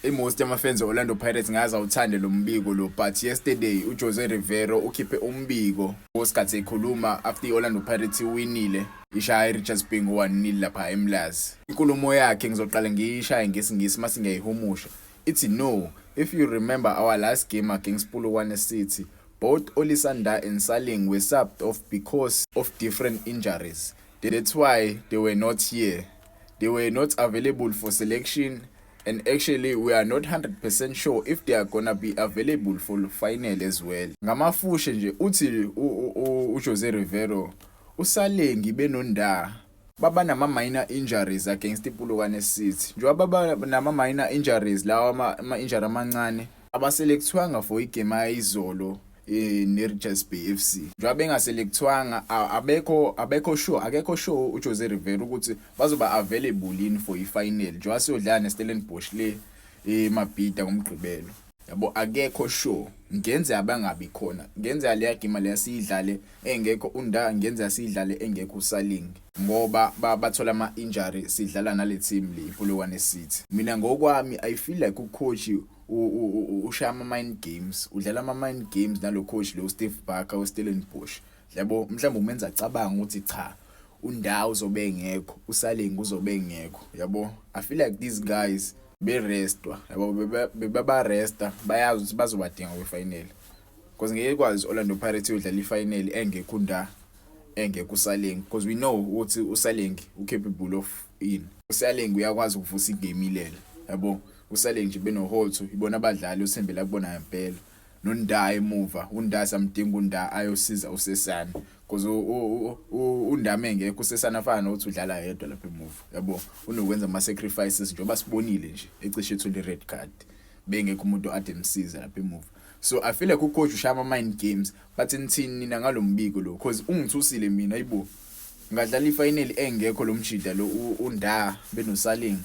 I-most yama-fans e-Orlando Pirates ngaze awuthande lo mbiko lo, but yesterday uJose Rivero ukhiphe umbiko osikhathi ekhuluma after i-Orlando Pirates iwinile, ishaya i-Richards Bay ngo-1-0 lapha eMlazi. Inkulumo yakhe ngizoqala ngiyishaye ngesiNgisi mase ngiyayihumusha. Ithi, "No, if you remember our last game against Polokwane City, both Olisa Ndah and Saleng were subbed off because of different injuries. That's why they were not here. They were not available for selection, and actually we are not 100% sure if they are gonna be available for the final as well." Ngamafushe nje uthi uJose Rivero, uSalengi benoNdah baba nama minor injuries against iPolokwane City. Njengoba baba nama minor injuries lawa, ama injury amancane, abaselectwanga for igame ayizolo ne-Richards Bay FC. Njengoba bengaselectwanga, abekho sure, akekho sure uJose Rivero ukuthi bazoba available yini for i-final njengoba siyodlala neStellenbosch le eMabhida ngoMgqibelo. Yabo, akekho sure, ngenzeka bangabi khona, ngenzeka leya game leya siyidlale engekho uNdah, ngenzeka siyidlale engekho uSaling, ngoba bathola ama injury sidlala nale team le, iPolokwane City. Mina ngokwami I feel like ucoach ushaya ama mind games, udlala ama mind games nalo coach lo Steve Barker weStellenbosch, yabo. Mhlawumbe umenza acabanga ukuthi cha, uNdah uzobe engekho, uSaling uzobe engekho, yabo. I feel like these guys berestwa, yabo, bebaresta, bayazi ukuthi bazobadinga kwifinal, because ngeke kwazi Orlando Pirates yodlala ifinal engekho uNdah, engekho uSaling, because we know ukuthi uSaling ucapable of in uSaling uyakwazi ukuvusa igame ilela, yabo. uSaling nje benoHotto ibona abadlali osembela kubona ngempela, noNdah emuva. uNdah samdinga, uNdah ayosiza uSesane, because uNdah mengekho uSesane afana nokuthi udlala yedwa lapha emuva, yabo. Unokwenza ama sacrifices, njengoba sibonile nje ecishe ethola i-red card bengekho umuntu ade emsiza lapha emuva. So I feel like ucoach ushaya ama mind games, but nithini nina ngalombiko lo? Because ungithusile mina, ayibo, ngadlala ifinal engekho lo mjida lo uNdah benoSaling.